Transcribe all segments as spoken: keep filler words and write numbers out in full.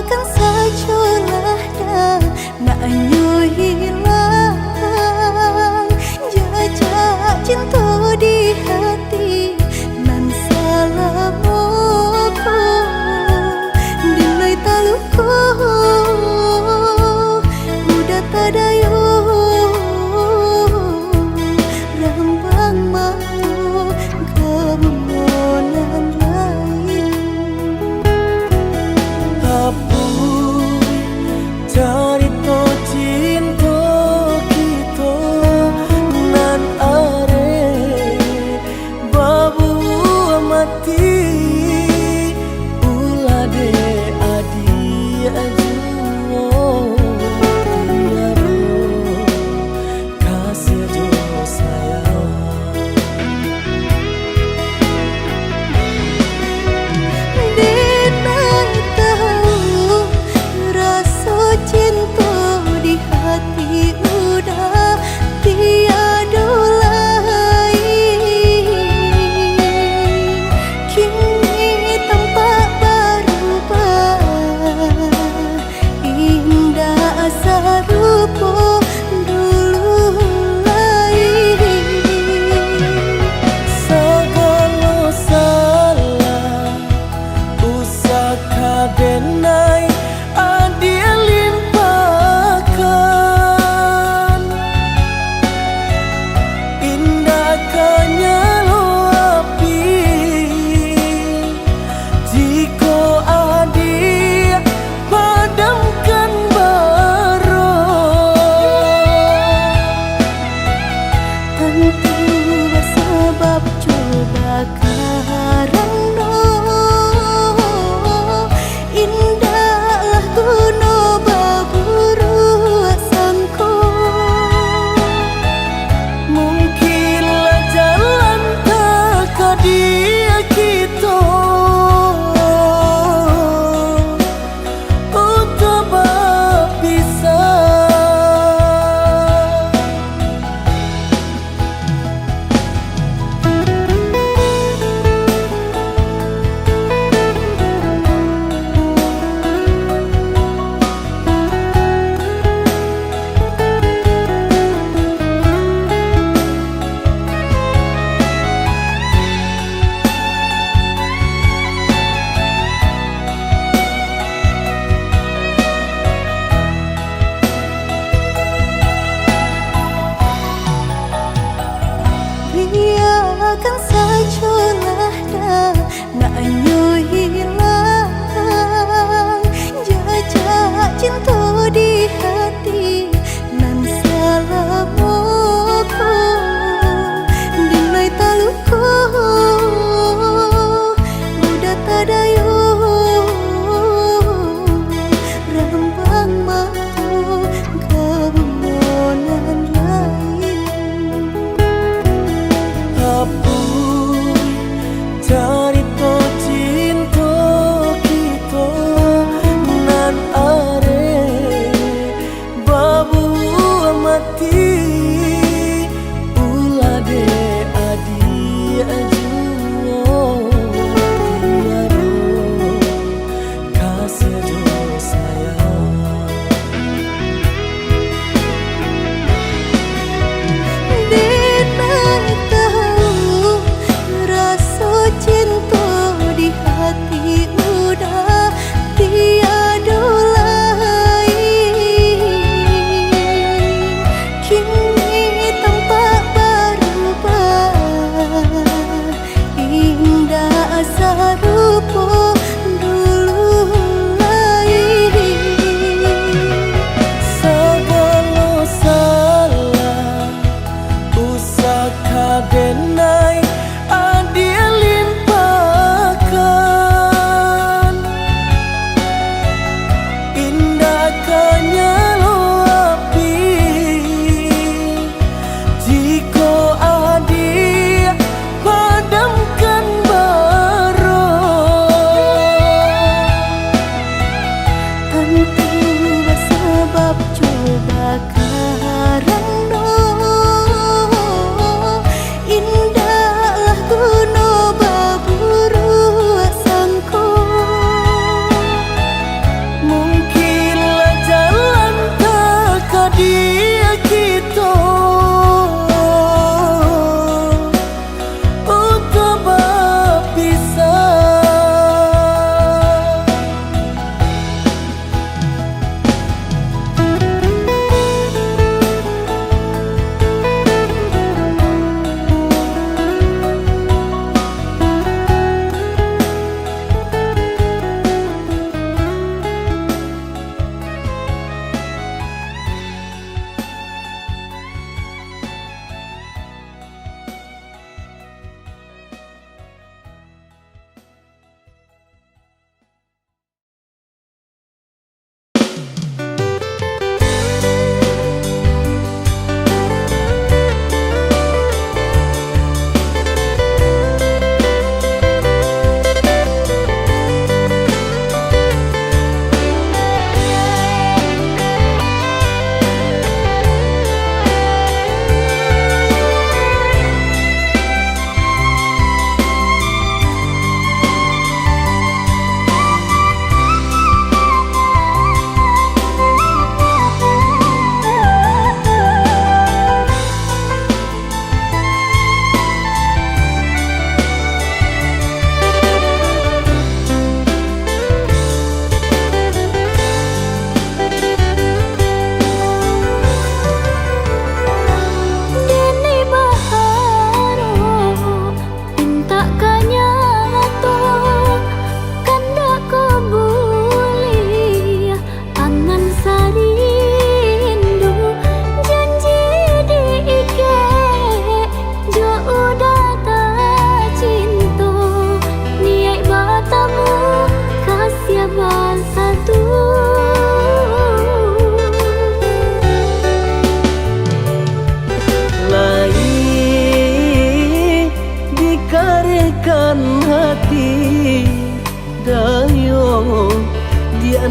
Kan sajolah dah nak nyo hilang jajak cinto di hati nan salamo ko. Dilai taluko udah tadayo rambang mato ka bungo nan lain. Apo carito cinto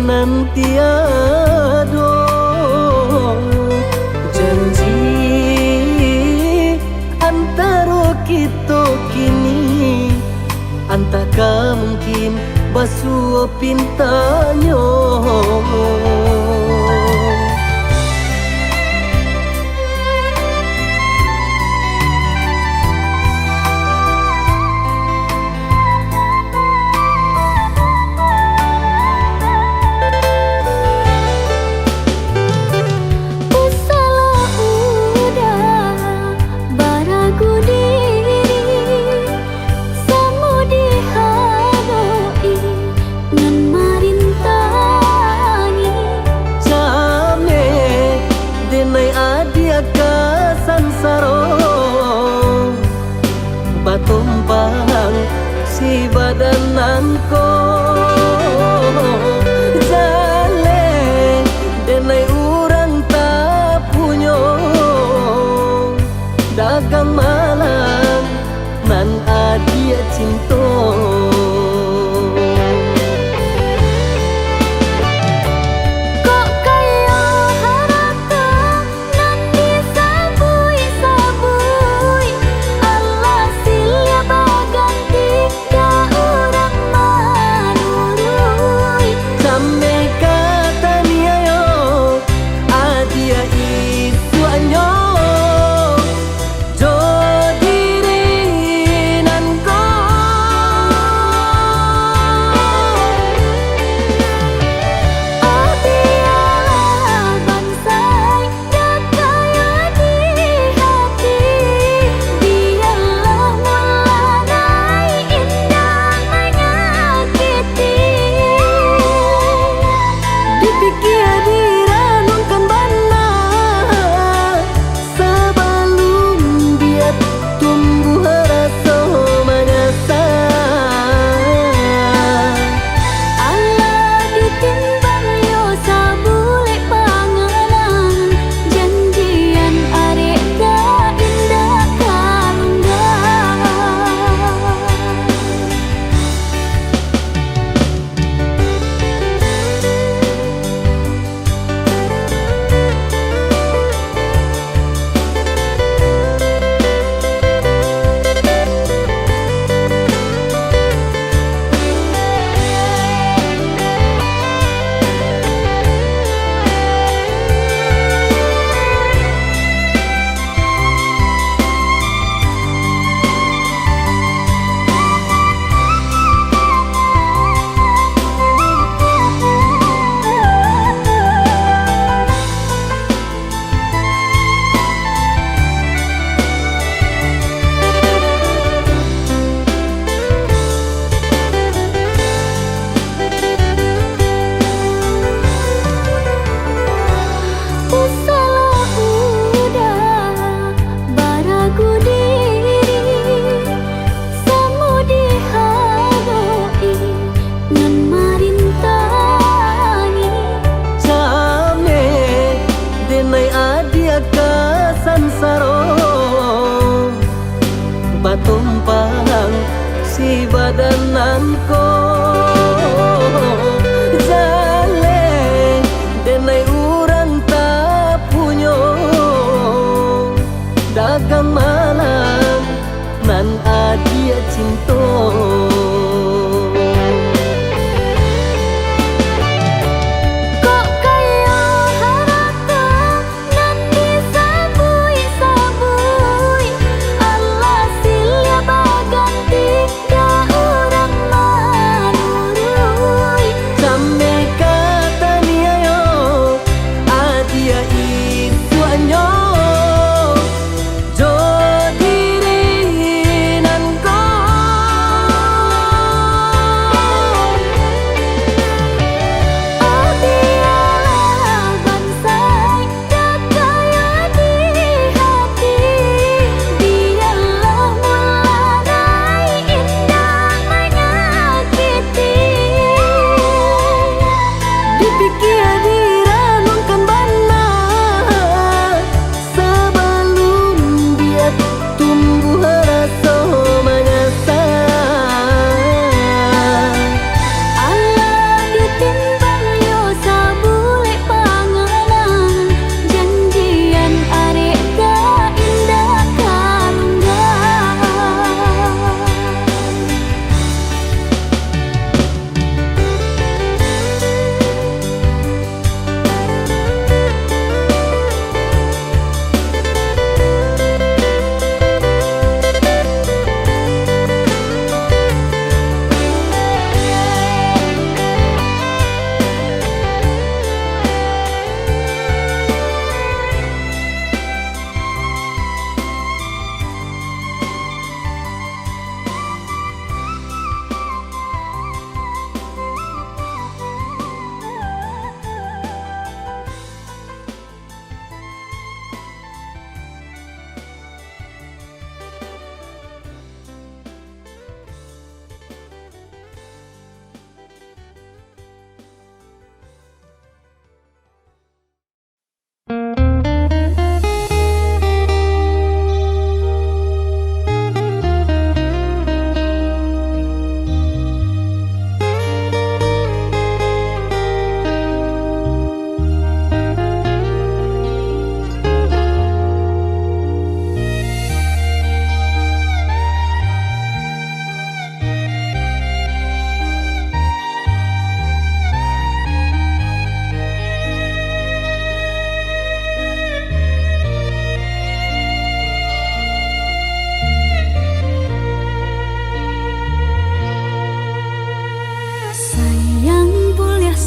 nan tiado janji antaro kito kini, antah ka mungkin basuo pintanyo. Usahlah udah baragu diri, samo dihadok-i nan marintangi.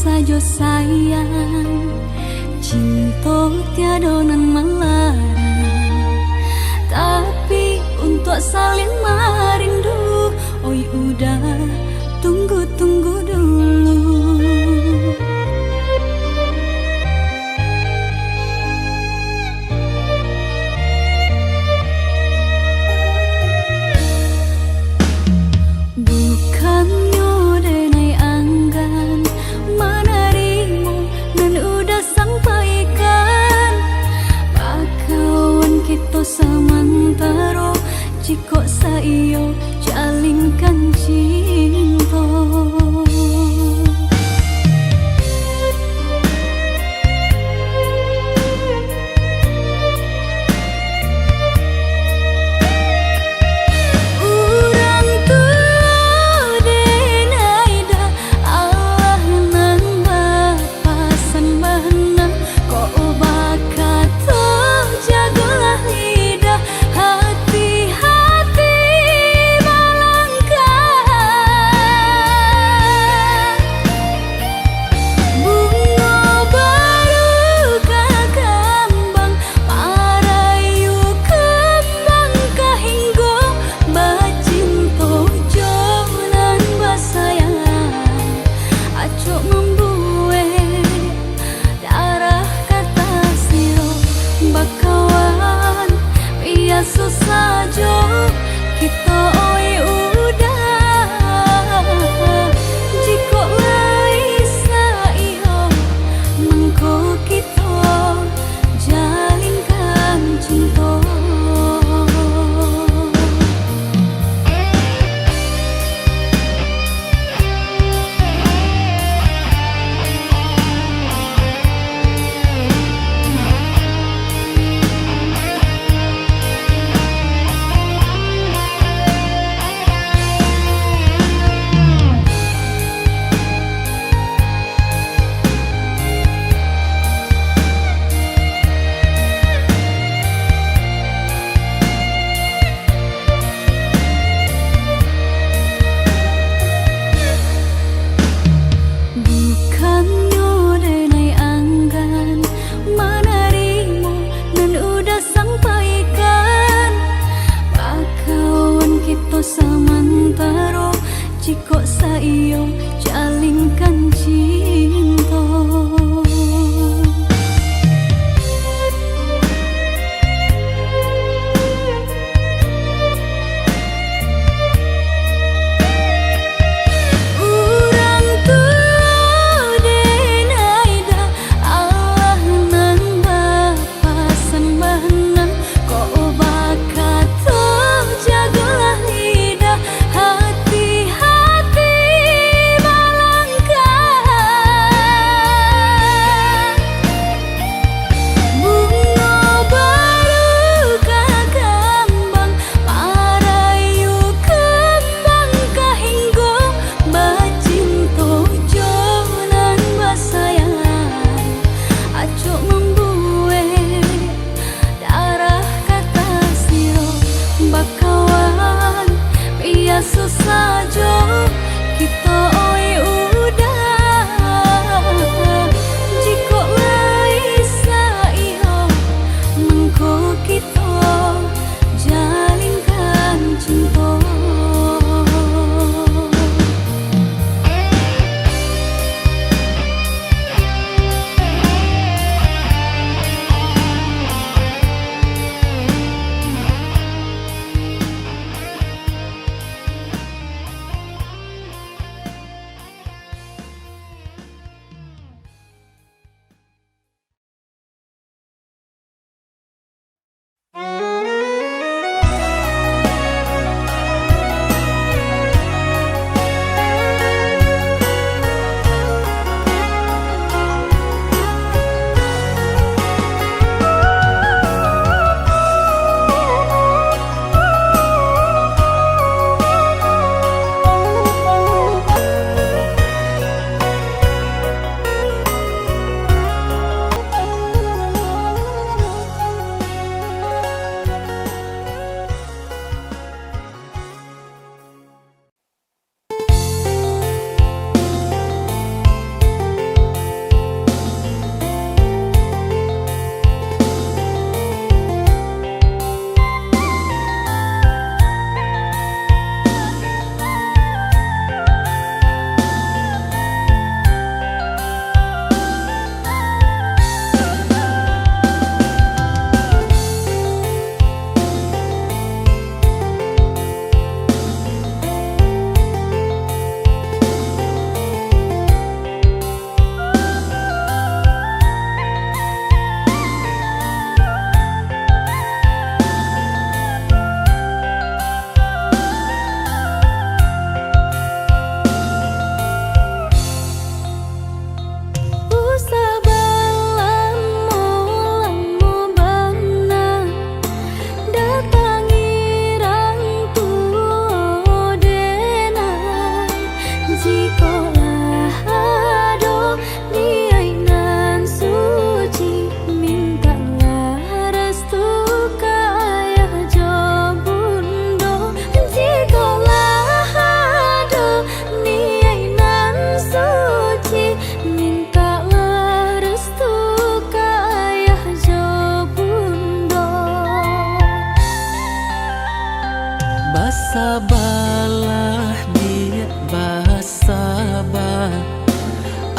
sajo sayang, cinto tiado nan malarang. Tapi untuak saling marindu, oi uda, tunggu-tunggu dulu. Bukannyo denai anggan manarimo nan uda sampaikan, bakawan kito samantaro, jikok saiyo jalinkan cinto.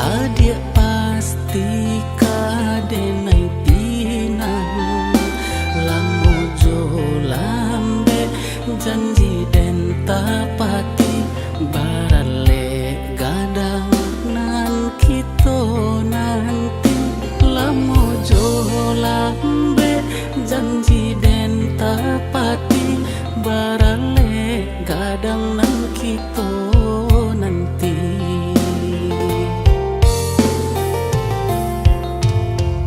Adiak pasti ka denai pinang, lamo jo lambek janji den tapati, baralek gadang nan kito nanti, lamo jo lambek janji den tapati, baralek gadang nan kito nanti.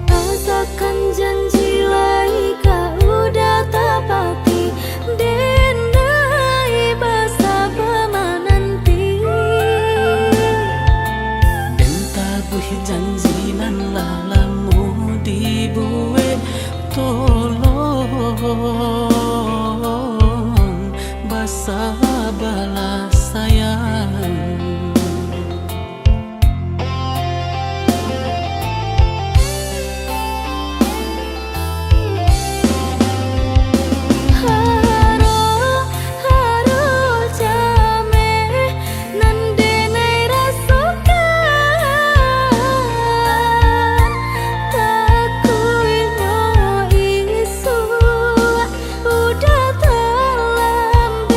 Asakan janji lai ka udah tapati, den lai basaba mananti. Den tabuih janji nan lah lamo dibuek, tolong basabalah sayang. Haro, haro jameh nan denai rasokan, takuiknyo isuak udah talambek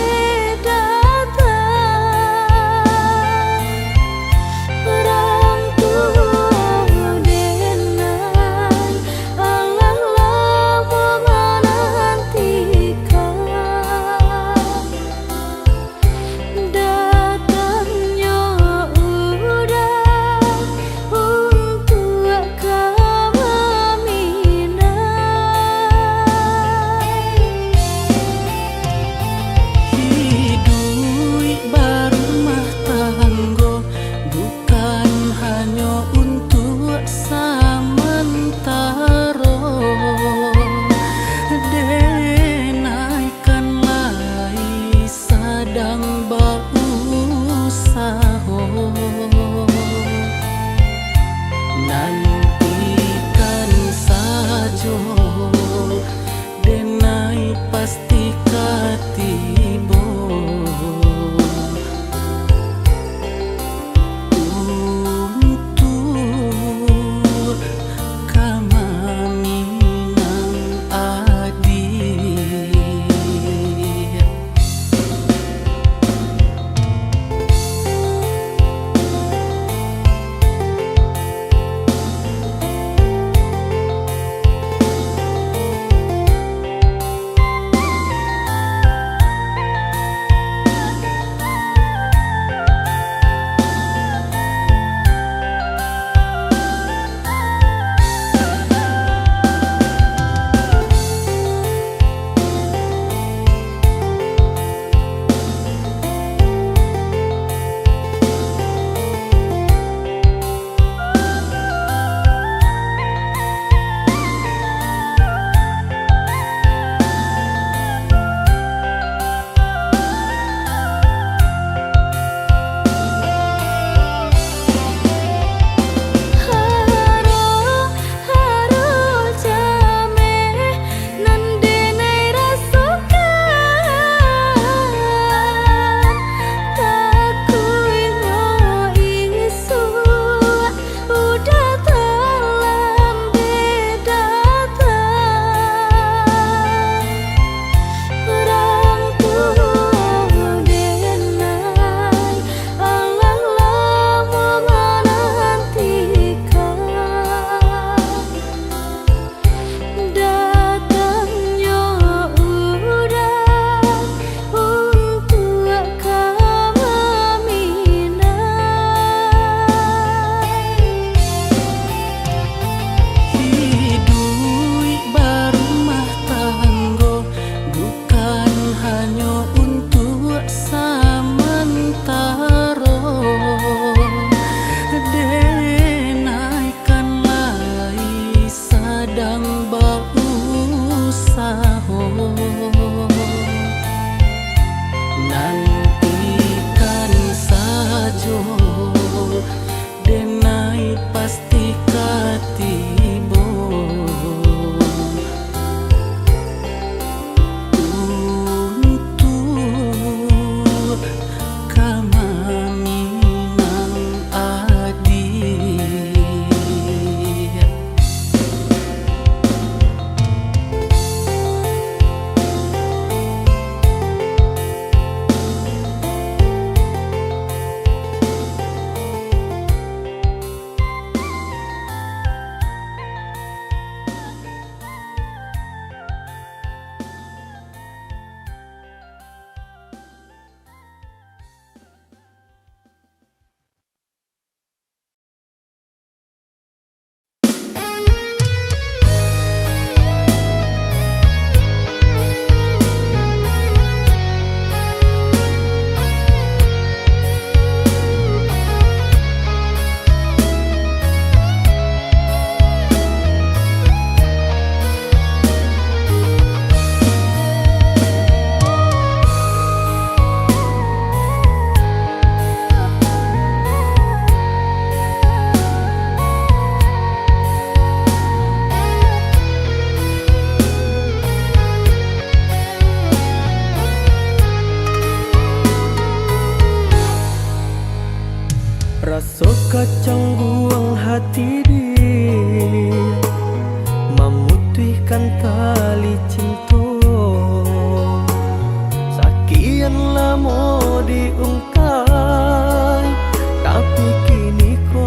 Sokacang guang hati di mamutuihkan tali cinto. Sakian lamo diungkai, tapi kini ko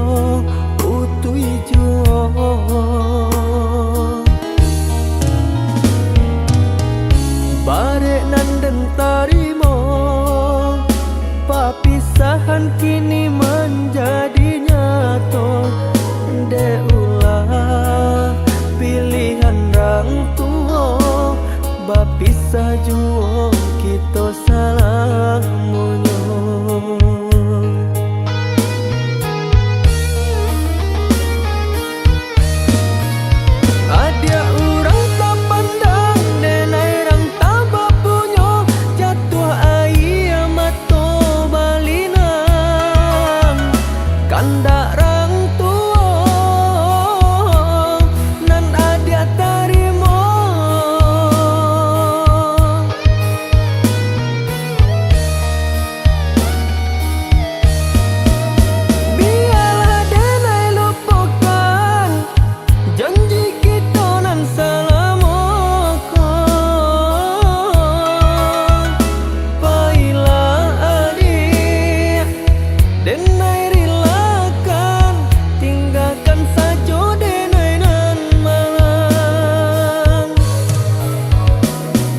putuih juo. Barek nan den tarimo, papisahan kini manjadi nyato. Dek ulah pilihan rang tuo, bapisah juo kito salamonyo. Adiak urang tapandang, denai rang tabapunyo, jatuah aia mato balinang. Kandak rang tuo nan adiak tarimo. Bialah denai lupokan janji kito nan salamo ko. Pailah adiak, denai rilakan, tinggakan sajo denai nan malang.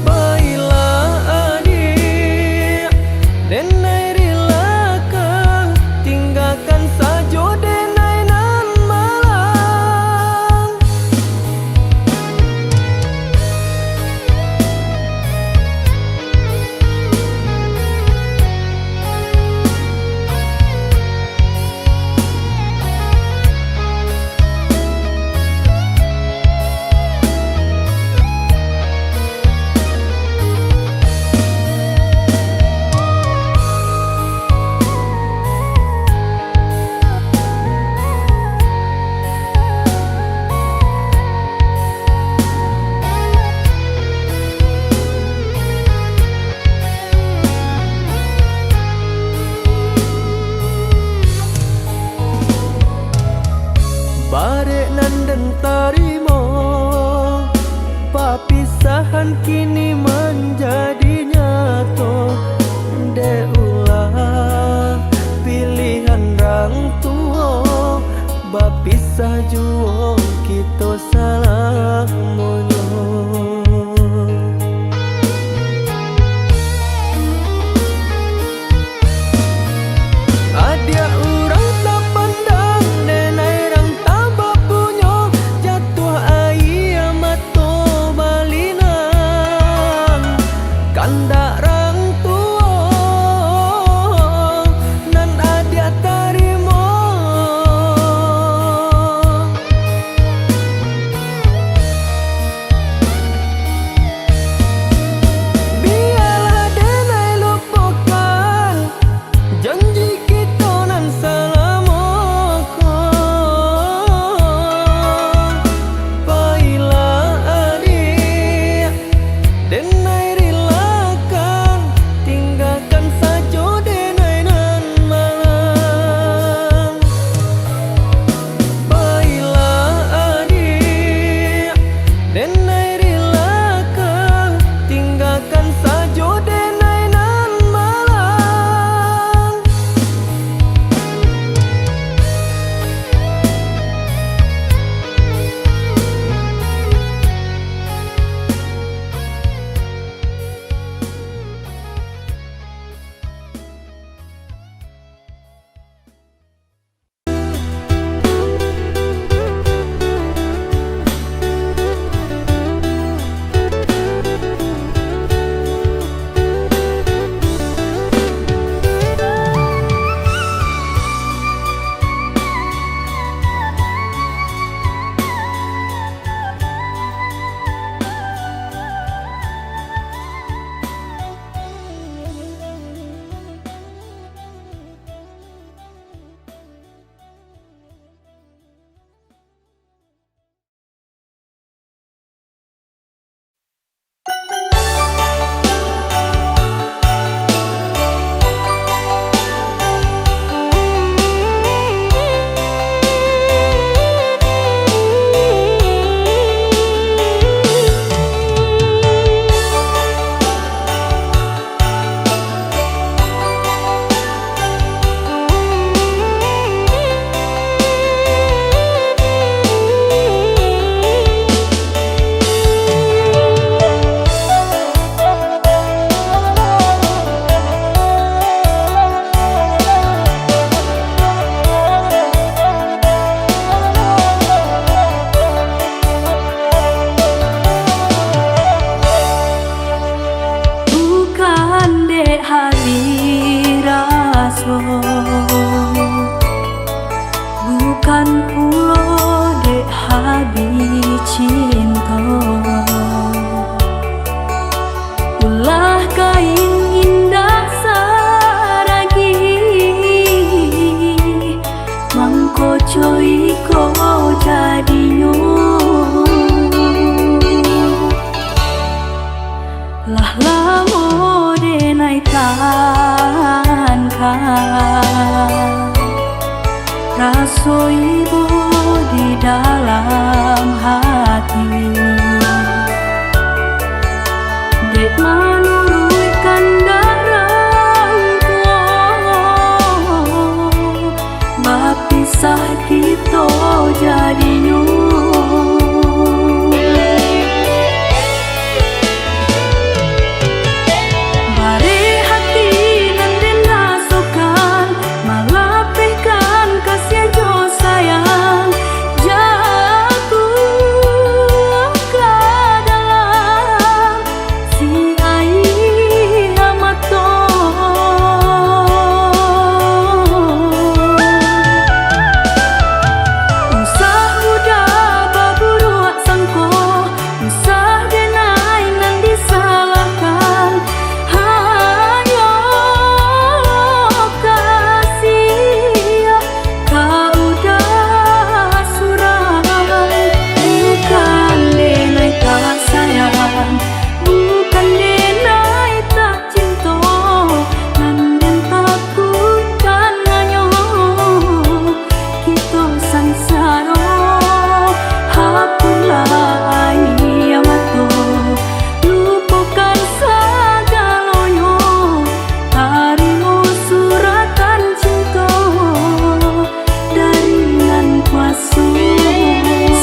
Pailah adiak, denai rilakan, tinggakan sajo denai nan malang. Barek nan den tarimo, papisahan kini manjadi nyato. Dek ulah pilihan rang tuo, bapisah juo kito salamonyo. Adiak urang tapandang, denai rang tabapunyo, jatuah aia mato balinang. Kandak rang tuo nan adiak tarimo. Kan pulo dek habih cinto, ulah kain indak saragih, mangko co iko jadinyo. Lah lamo denai tangka, raso ibo di dalam hati. Dek manuruik kandak rang tuo, bapisah kito jadinyo. Bareh hati nan den rasokan, malapehkan kasiah jo sayang, jatuah ka dalam si aia mato. Usah mudah baburuak sangko, usah denai nan disalahkan. Hanyo kasiah ka udah surang, bukan denai tak sayang, bukan denai tak cinto, nan den takuikkan hanyo kito sansaro. Hapuihlah aia mato, lupokan sagalonyo, tarimo suratan cinto dari Nan Kuaso.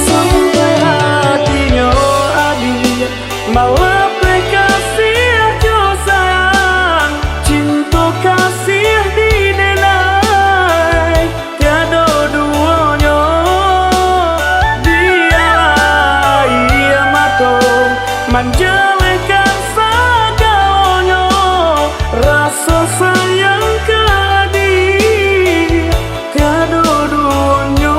Sampai hatinyo abih, malapeh kasiah jo sayang, cinto kasiah di denai tiado duonyo. Bialah aia mato manjalehkan sagalonyo, raso sayang ka di tiado duonyo.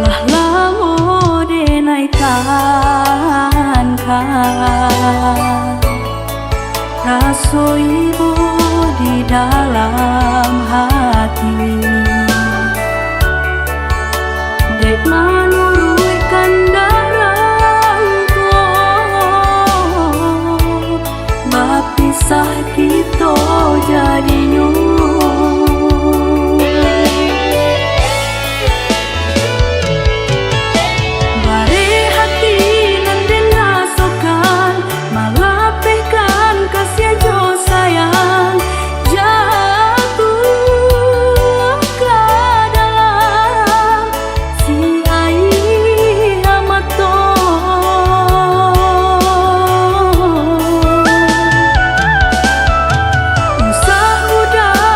Lah lamo denai tangka, raso ibo di dalam hati. Dek manuruik kandak rang tuo, bapisah kito jadinyo. Bareh hati nan den rasokan, malapehkan kasiah jo sayang, jatuah ka dalam si aia mato. Usah mudah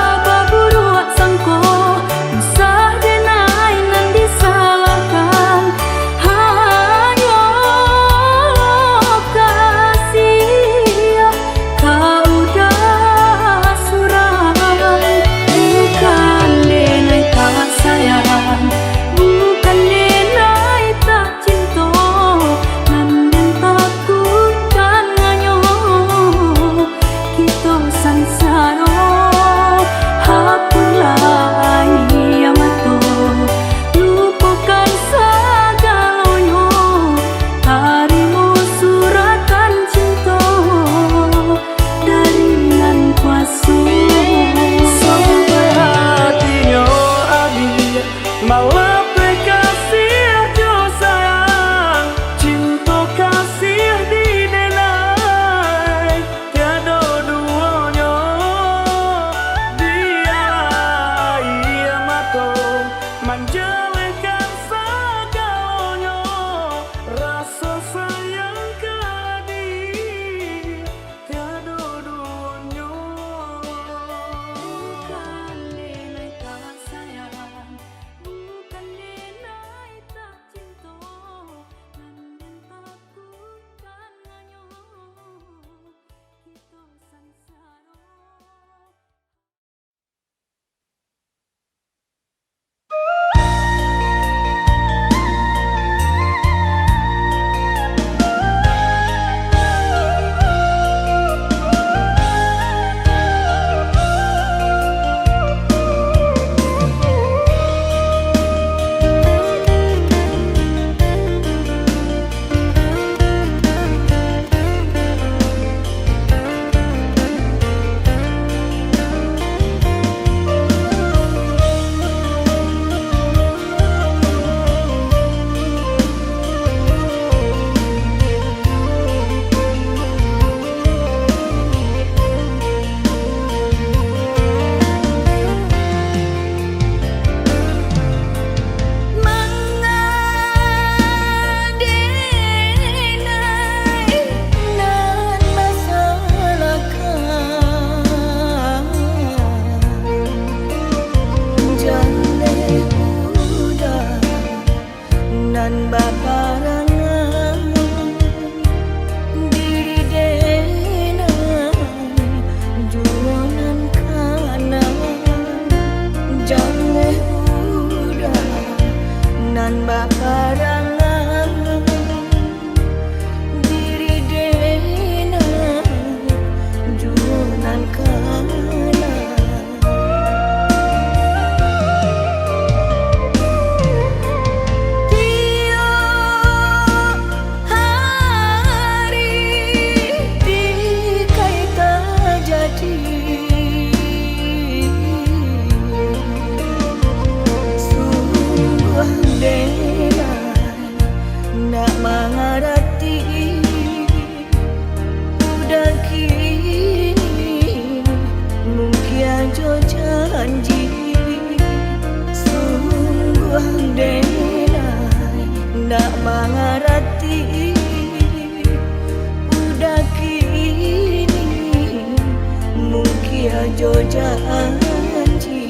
janji.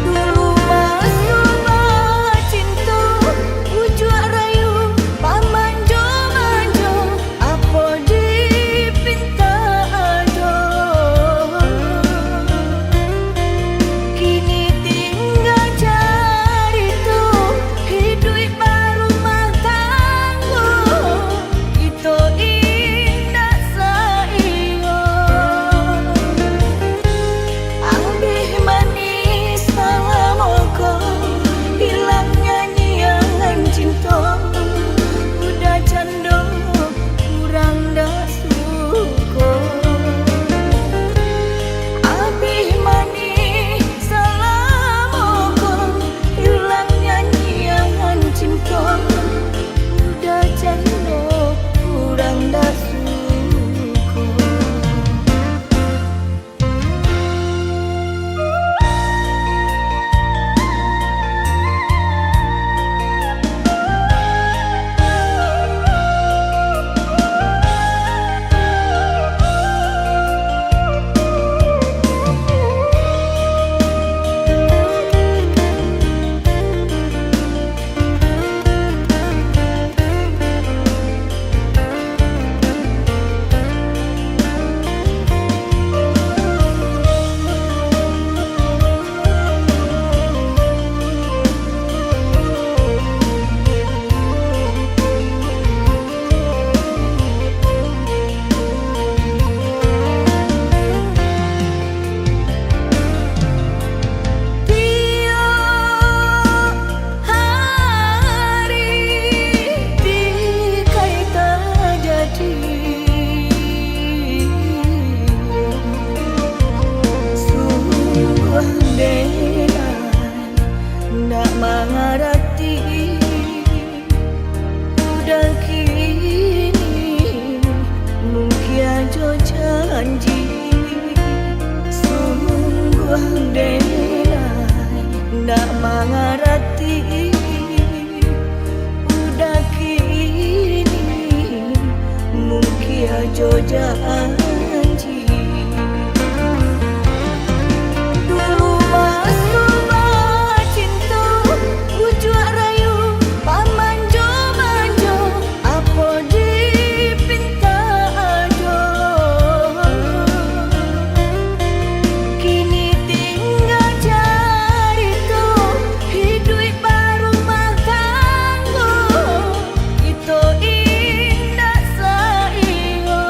Dulu maso bacinto, ujuak rayu, pamanjo-manjo, apo dipinta ado. Kini tingga carito, hiduik barumah tanggo, kito indak saiyo. Abih manih salamo ko, ilang nyanyian cinto, udah cando urang dak suko. Abih manih salamo ko, ilang nyanyian cinto, udah cando urang dak suko. Tiok hari tikai tajadi, sungguah denai ndak mangarati. Udah kini mungkin jo janji, sungguah denai ndak mangarati. Udah kini mungkin jo janji. Dulu maso bacinto, ujuak rayu, pamanjo-manjo, apo dipinta ado. Kini tingga carito, hiduik barumah tanggo, kito indak saiyo.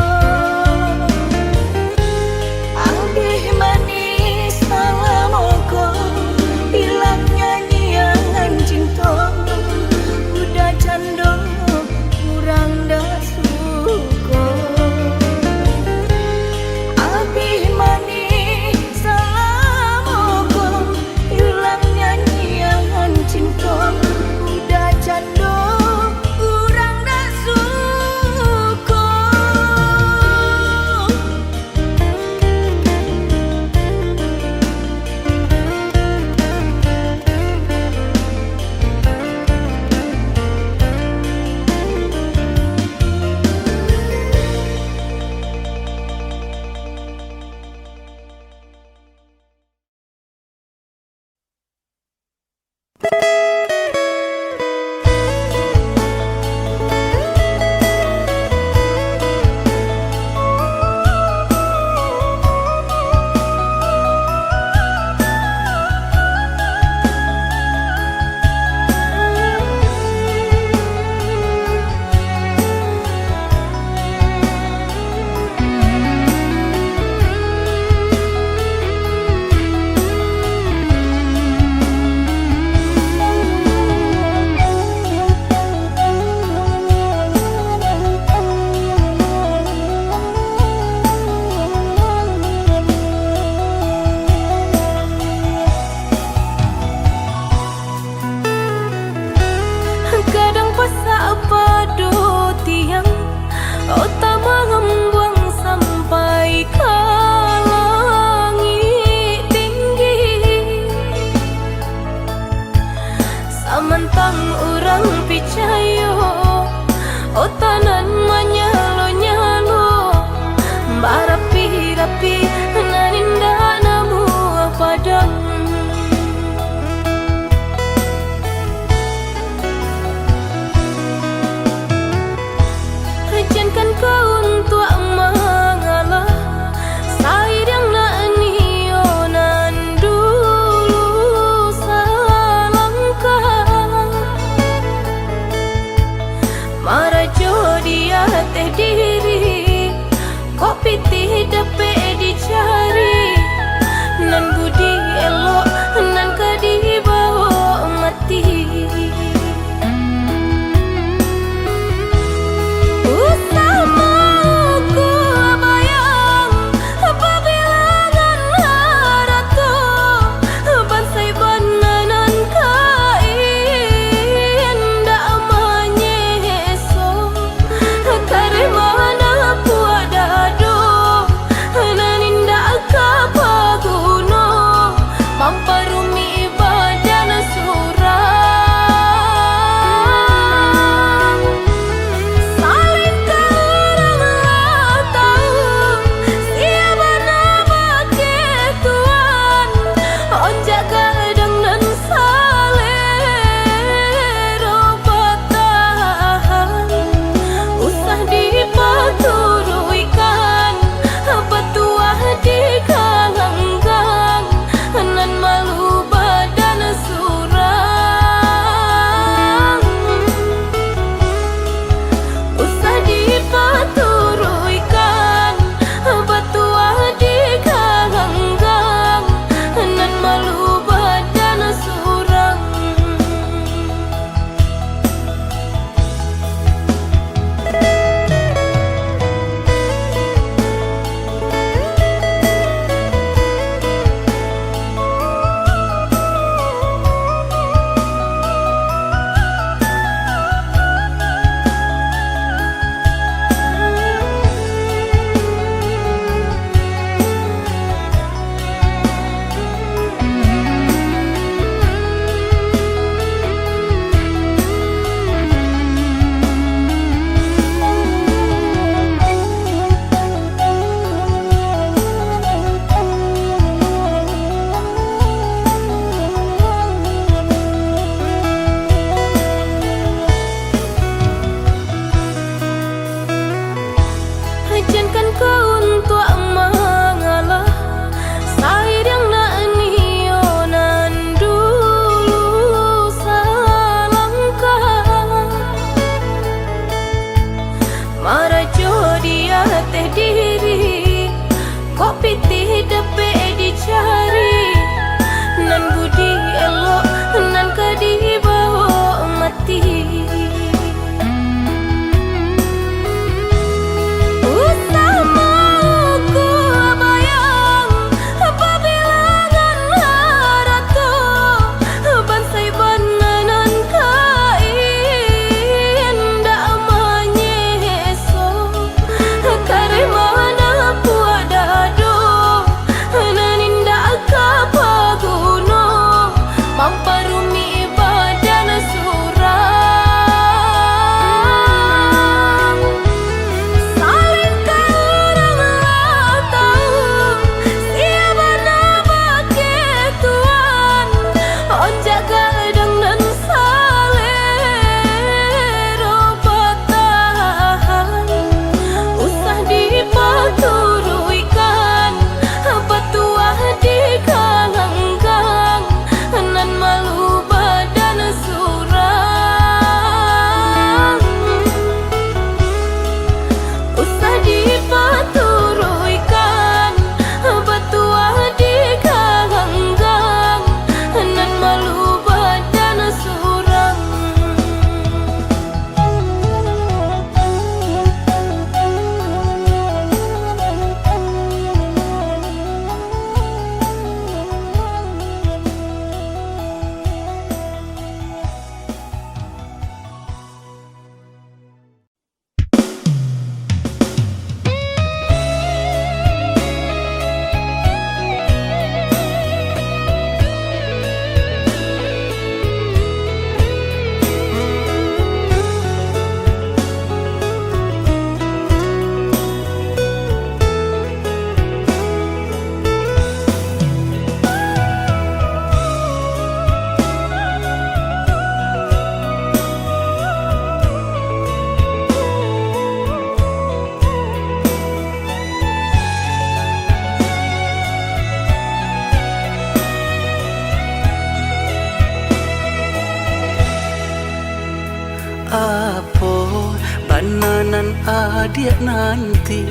Adiak nanti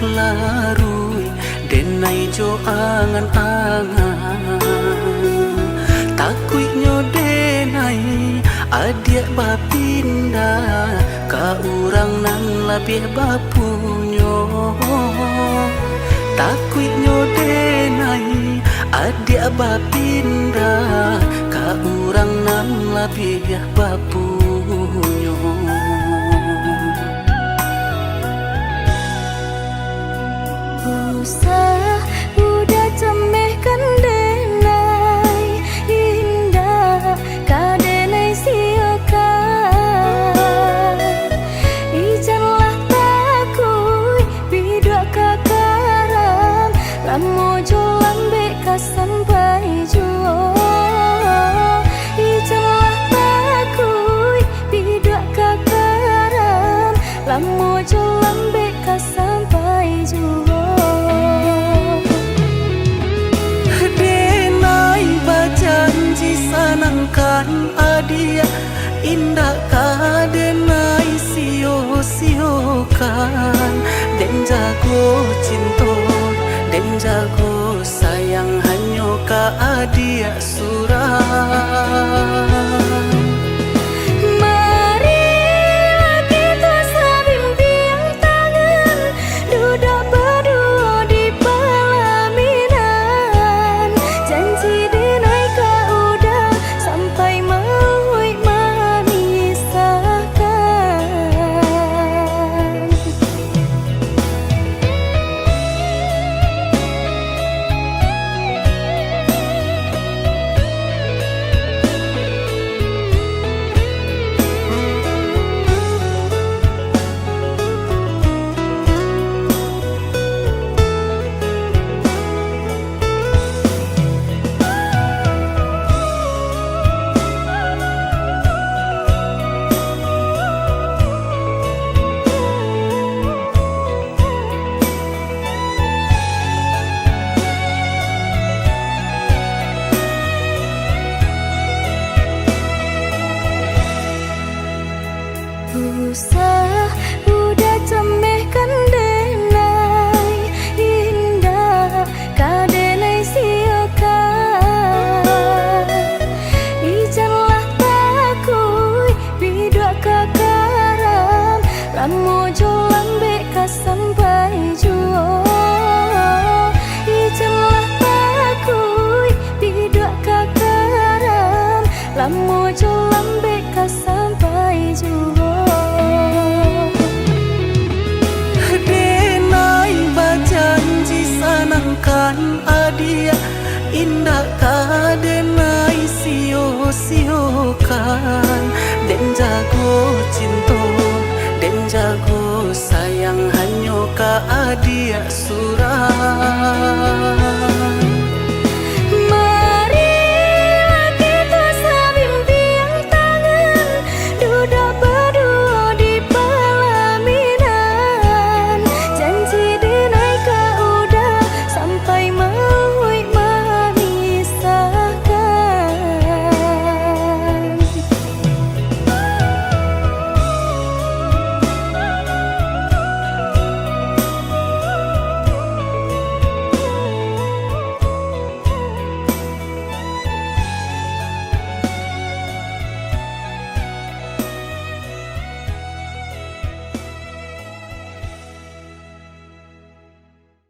laruih denai jo angan-angan. Takuiknyo denai adiak bapindah ka urang nan labiah bapunyo. Takuiknyo denai adiak bapindah ka urang nan labiah bapunyo. Usah udah cemehkan denai, indak ka denai siokan. Ijanlah takuik piduak ka karam, lamo jo lambek ka sampai juo. Ijanlah takuik piduak ka karam, lamo jo lambek ka sampai juo. Denai bajanji sanangkan adiak, indak ka denai sio-siokan. Den jago cinto, den jago sayang hanyo ka adiak surang. Marilah kito sabimbiang tangan, duduak baduo di palaminan. Janji denai ka udah sampai mauik manisahkan. Usah udah cemehkan denai, indak ka denai siokan. Ijanlah takuik piduak ka karam, lamo jo lambek ka sampai juo. Ijanlah takuik piduak ka karam, lamo jo lambek ka sampai juo. Denai bajanji sanangkan adiak, indak ka denai sio-siokan. Den jago cinto, den jago sayang hanyo ka adiak surang.